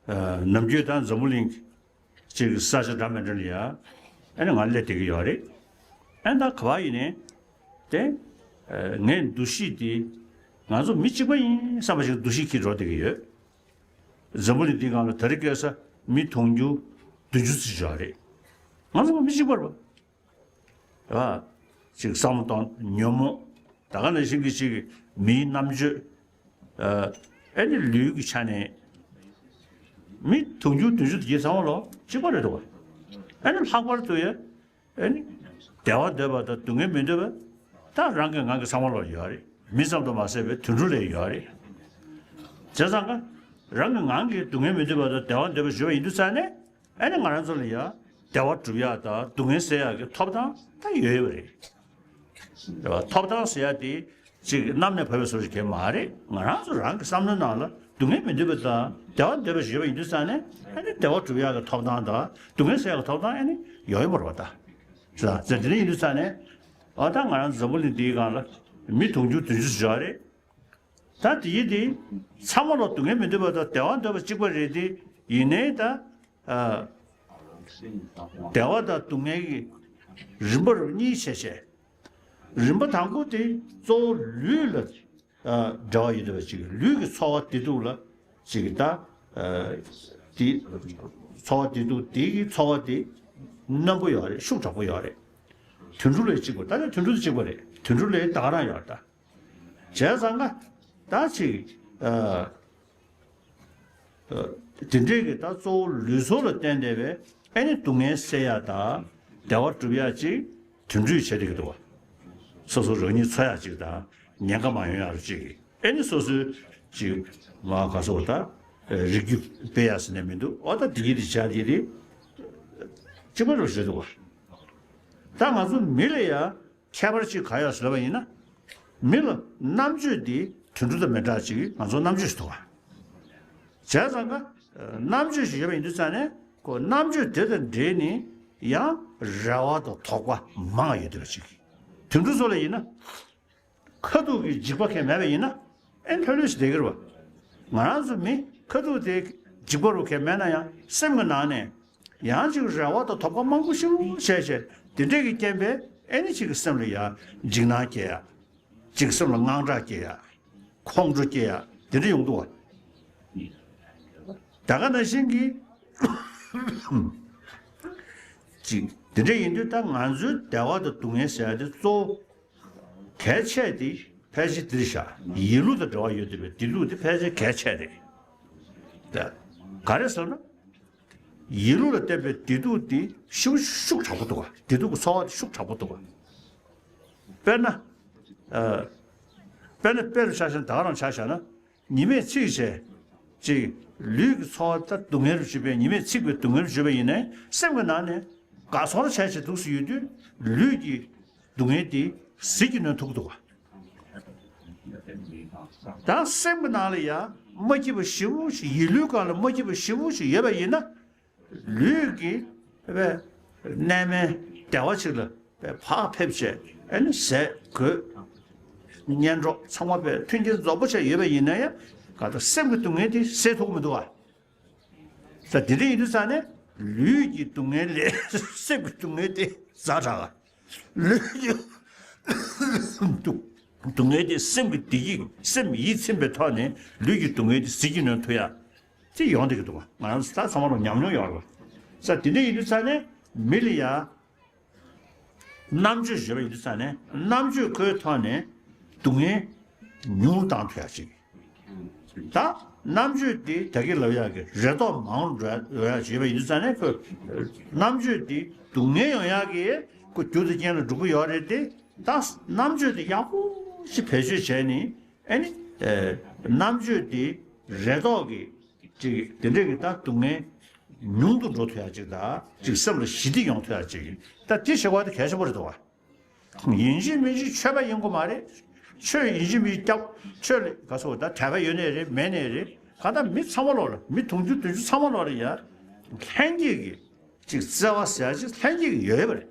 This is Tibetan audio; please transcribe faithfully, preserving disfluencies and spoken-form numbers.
ནམ་རྒྱུན་ད་འཛམ་བུ་གླིང་གཅིག་ས་ཆ་འདྲ་མི་འདྲ་ལ་ཡ་ཨ་ནི་ང་སླེབས་བསྡད་ཀྱི་ཡོད་རེད། ཨ་ནི་ད་ག་བ་ཡིན་ནའི་དེ་ངའི་འདུ་ཤེས་དེ་ང་ཚོ་མི་གཅིག་པ་ཡིན་བསམ་པ་ཞིག་འདུ་ཤེས་འཁྱེར་འགྲོ་བསྡད་ཀྱི་ཡོད། འཛམ་བུ་གླིང་འདིའི་སྒང་ལ་དེ་རིང་ཁ་སང་མི་དུང་ཕྱུར་བདུན་ཅུ་ཙམ་ཡོད་རེད། ང་ཚོ་མི་གཅིག་པ་རེད་པ། ཅིག་བསམ་བློ་གཏོང་ཉོན་མོངས་ད་ག་ནང་བཞིན་གྱི་ཅིག་མིའི་རྣམ་དཔྱོད། ཨ་ནི་ལུས་ཀྱི་ཆ་ནས་མི་དུང་ཕྱུར་བདུན་ཅུ་དེ་ཚང་མ་ལོ་གཅིག་པ་རེད་འདུག་པ། ཨ་ནི་ལྷག་པར་དུ་ཡ་ཨ་ནི་བདེ་བ་འདོད་པ་དང་སྡུག་བསྔལ་མི་འདོད་པ་ད་རང་གི་ངང་གིས་ཚང་མ་ལོ་ཡོད་རེད། མི་ཙམ་དུ་མ་ཟད་པའི་དུད་འགྲོ་ལ་ཡོད་རེད། བྱས་ཙང་ཀ་རང་གི་ངང་གིས་སྡུག་བསྔལ་མི་འདོད་པ་དང་བདེ་བ་འདོད་པ་ཞུ་བ་ཡིན་དུས་ཙང་ནས། ཨ་ནི་ང་རང་ཚོ་ལ་ཡ་བདེ་བ་སྒྲུབ་ཡག་དང་སྡུག་བསྔལ་སེལ་ཡག་གི་ཐོབ་ཐང་ད་ཡོད་ཡོད་རེད། རེད་བ། ཐོབ་ཐང་ཟེར་ཡག་དེ་ཅིག་གནམ་ནས་བབས་པའི་བཟོ་ཞིག་གང་མ་རེད། ང་རང་ཚོ་རང་གི་བསམ་བློའི་ནང་ལ་སྡུག་བསྔལ་མི་འདོད་པ་དང་བདེ་བ་འདོད་པ་ཞིག་ཡོད་པ་ཡིན་དུས་ཙང་ནས་ཨ་ནི་བདེ་བ་སྒྲུབ་ཡག་གི་ཐོབ་ཐང་དང་སྡུག་བསྔལ་སེལ་ཡག་གི་ཐོབ་ཐང་ཨ་ནི་ཡོད་ཡོད་མ་རེད་པ་ད། རེད་བ། དེ་འདྲ་ཡིན་དུས་ཙང་ནས་ཨ་ད་ང་རང་འཛམ་བུ་གླིང་འདིའི་སྒང་ལ་མི་དུང་ཕྱུར་བདུན་ཅུ་ཙམ་ཡོད་རེད། ད་དེ་ཡིན་དེ་ཚང་མ་ལ་སྡུག་བསྔལ་མི་འདོད་པ་དང་བདེ་བ་འདོད་པ་གཅིག་པ་རེད་དེ། ཡིན་ནའི་ད་ཨ་བདེ་བ་དང་སྡུག་བསྔལ་གྱི་རིམ་པ་རུ་གཉིས་བྱས་བྱས། རིམ་པ་དང་པོ་དེ་གཙོ་བོ་ལུས་ལ་ཨ་འབྲེལ་བ་ཡོད་པ་ཅིག་ལུས་ཀྱི་ཚོར་བ་བདེ་སྡུག་ལ་ཅིག་ད་ཨ་དེ་ཚོར་བ་བདེ་སྡུག་དེ་གི་ཚོར་བ་དེ་རྣོན་པོ་ཡོད་རེད། ཤུགས་དྲག་པོ་ཡོད་རེད། དུད་འགྲོ་ལས་གཅིག་པ་ད་ནི་དུད་འགྲོ་དང་གཅིག་པ་རེད། དུད་འགྲོ་ལས་ད་ག་རང་ཡོད་རེད་ད། བྱས་ཙང་ཀ་ད་ཅིག་ཨ་ཨ་དེ་འདྲའི་གི་ད་གཙོ་བོ་ལུས་ཚོར་ལ་བརྟེན་བསྡད་པའི་ཨ་ནི་སྡུག་བསྔལ་སེལ་ཡག་དང་བདེ་བ་སྒྲུབ་ཡག་ཅིག་དུད་འགྲོས་བྱེད་བསྡད་ཀྱི་འདུག་བ། སོ་སོ་རང་ཉིད་འཚོ་ཡག་ཅིག་དང་ཉེན་ཁ་མ་ཡོང་ཡག་ཅིག་ཨ་ནི་སོ་སོའི་ཅིག་མ་ག་སོ་ད་རིགས་རྒྱུད་སྤེལ་ཡག་ཟེར་ནས་མི་འདུག་འོ་ད་དེ་གི་དེ་བྱ་དེ་རེད། གཅིག་པ་རུ་བྱེད་འདུག་བ། ད་ང་ཚོ་མི་ལ་ཡ། ཁྱད་པར་གཅིག་ག་ཡོད་ཟེར་བ་ཡིན་ན། མི་ལ་རྣམ་དཔྱོད་འདི་དུད་འགྲོ་དང་མི་འདྲ་ཅིག་ང་ཚོ་རྣམ་དཔྱོད་ཞིག་འདུག་ག་བྱས་ཙང་ཀ་རྣམ་དཔྱོད་ཞིག་ཡོད་པ་ཡིན་དུས་ཙང་ནས་ཁོ་རྣམ་དཔྱོད་དེ་དང་འབྲེལ་ནས་ཡང་རེ་བ་དང་དོགས་པ་མང་ཡོད་བསྡད་པ་ཅིག་དུད་འགྲོ་ཚོ་ལ་ཡིན་ན། ཁ་ཐུག་གི་འཇིགས་པ་གང་མེད་པ་ཡིན་ན་ཨེ་ལྷོད་ལྷོད་ཞིག་བསྡད་ཀྱི་རེད་བ། ང་རང་ཚོ་མི་ཁ་ཐུག་དེ་འཇིགས་པ་རུ་གང་མེད་ན་ཡང་སེམས་ཀྱི་ནང་ནས་ཡང་ཅིག་རེ་བ་དང་དོགས་པ་མང་པོ་ཞིག་བྱས་བྱས་དེ་འདྲས་ཀྱི་རྐྱེན་པས་ཨེ་ནི་ཅིག་གི་སེམས་ལ་ཡང་འཇིགས་སྣང་སྐྱེ་ཡ། ཅིག་སེམས་ལ་དངངས་སྐྲག་སྐྱེ་ཡ། ཁོང་ཁྲོ་སྐྱེ་ཡ་དེ་འདྲས་ཡོང་འདུག་བ། ད་ག་ནང་བཞིན་གྱི་ཅིག་དེ་འདྲས་ཡིན་དུས་ད་ང་ཚོའི་བདེ་བ་དང་སྡུག་བསྔལ་ཟེར་ཡ་དེ་གཙོ་བོ། གལ་ཆེ་དེ་ཕལ་ཆེར་འདིར་བཞག་ཡིད་ལུགས་དང་འབྲེལ་བ་ཡོད་བསྡད་པའི་བདེ་སྡུག་དེ་ཕལ་ཆེར་གལ་ཆེ་རེད། ད་ག་རེ་ཟེར་ན། ཡིད་ལུགས་ལ་བརྟེན་པའི་བདེ་སྡུག་དེ་ཤུགས་ཤུགས་དྲག་པོ་འདུག་ག་བདེ་སྡུག་གི་ཚོར་བ་དེ་ཤུགས་དྲག་པོ་འདུག་ག་དཔེར་ན། ཨ། དཔེར་ན་དཔེ་རུ་ཆ་བཞག་ན་ད་ག་རང་ཆ་བཞག་ན། ཉི་མས་འཚིག་བྱས། ཅིག་ལུས་ཀྱི་ཚོར་བ་ད་སྡུག་བསྔལ་རུ་གྱུར་པའི་ཉི་མས་འཚིག་པའི་སྡུག་བསྔལ་རུ་གྱུར་པ་ཡིན་ནའི་སེམས་ཀྱི་ནང་ནས་དགའ་ཚོར་བྱས་བྱས་འདུག་སེ་ཡོད་དུས་ལུས་ཀྱི་སྡུག་བསྔལ་དེ་ཟིལ་གྱིས་གནོན་ཐུབ་ཀྱི་འདུག་ག་ད་སེམས་ཀྱི་ནང་ལ་ཡང་མ་སྐྱིད་པ་ཞེ་པོ་ཞིག་ཡིད་ལུས་སྒང་ལ་མ་སྐྱིད་པ་ཞེ་པོ་ཞིག་ཡོད་པ་ཡིན་ན། ལུས་ཀྱི་པའི་གནས་མལ་བདེ་བ་ཅིག་ལ་པའི་ཕར་ཕེབས་བྱས་ཨ་ནི་ཟས་གོས་གཉེན་གྲོགས་ཚང་མ་པའི་མཐུན་རྐྱེན་རྫོགས་པོ་བྱས་ཡོད་པ་ཡིན་ན་ཡང་ག་ད་སེམས་ཀྱི་སྡུག་བསྔལ་དེ་སེལ་ཐུབ་ཀྱི་མི་འདུག་ག་ད་དེ་འདྲ་ཡིན་དུས་ཙང་ནས་ལུས་ཀྱི་སྡུག་བསྔལ་ལས་སེམས་ཀྱི་སྡུག་བསྔལ་དེ་ཛ་དྲག་ག་ལུས་ཀྱི་སྡུག་སྡུག་བསྔལ་དེ་སེམས་ཀྱི་བདེ་སྐྱིད་སེམས་ཡིད་ཚིམ་པའི་ཐོག་ནས་ལུས་ཀྱི་སྡུག་བསྔལ་དེ་ཟིལ་གྱིས་གནོན་ཐུབ་ཡ་དེ་ཡོང་བསྡད་ཀྱི་འདུག་ག་ང་རང་ཚོ་ད་ཚང་མ་ལ་ཉམས་མྱོང་ཡོད་རེད་བ། ས་དེ་འདྲ་ཡིན་དུས་ཙང་ནས་མི་ལ་ཡ། རྣམ་དཔྱོད་ཞེས་པ་ཡིན་དུས་ཙང་ནས་རྣམ་དཔྱོད་ཁོའི་ཐོག་ནས་སྡུག་བསྔལ་ཉུང་བཏང་ཐུབ་ཡག་ཅིག་ད་རྣམ་དཔྱོད་དེ་ད་གིན་ལབ་ཡག་གི་རེ་དོགས་མང་རུ་འགྲོ་ཡག་ཅིག་ཡོད་པ་ཡིན་དུས་ཙང་ནས་ཁོས་རྣམ་དཔྱོད་དེ་སྡུག་བསྔལ་ཡོང་ཡག་གི་ཁོ་རྒྱུ་དང་རྐྱེན་ལ་འགྲོ་གི་ཡོད་རེད་དེ། ད་རྣམ་དཔྱོད་དེ་ཡག་པོ་ཞིག་བེད་སྤྱོད་བྱས་ནས་ཨ་ནི་རྣམ་དཔྱོད་དེ་རེ་དོགས་ཀྱི་ཅིག་དེ་འདྲས་ཀྱི་ད་སྡུག་བསྔལ་ཉུང་དུ་འགྲོ་ཐུབ་ཡག་ཅིག་དང་ཅིག་སེམས་ལ་ཞི་བདེ་ཡོང་ཐུབ་ཡག་ཅིག་ད་དེ་བྱེད་དགོས་པ་དེ་གལ་ཆེན་པོ་རེད་འདུག་བ། ཡིན་གཅིག་མིན་གཅིག་ཆོས་པ་ཡིན་དགོས་མ་རེད། ཆོས་ཡིན་གཅིག་མིན་གཅིག་སྐྱབས་ཆོས་ལ་ག་སོ་ད་དད་པ་ཡོད་ནའི་རེད་མེད་ནའི་རེད། གང་ལྟར་མི་ཚང་མ་ལོག་ལ་མི་དུང་ཕྱུར་བདུན་ཅུ་ཚང་མ་ལོག་ལ་ཡ་ལྷན་སྐྱེས་ཀྱི་ཅིག་བརྩེ་བ་ཟེར་ཡག་ཅིག་ལྷན་སྐྱེས་ཀྱི་ཡོད་ཡོད་པ་རེད།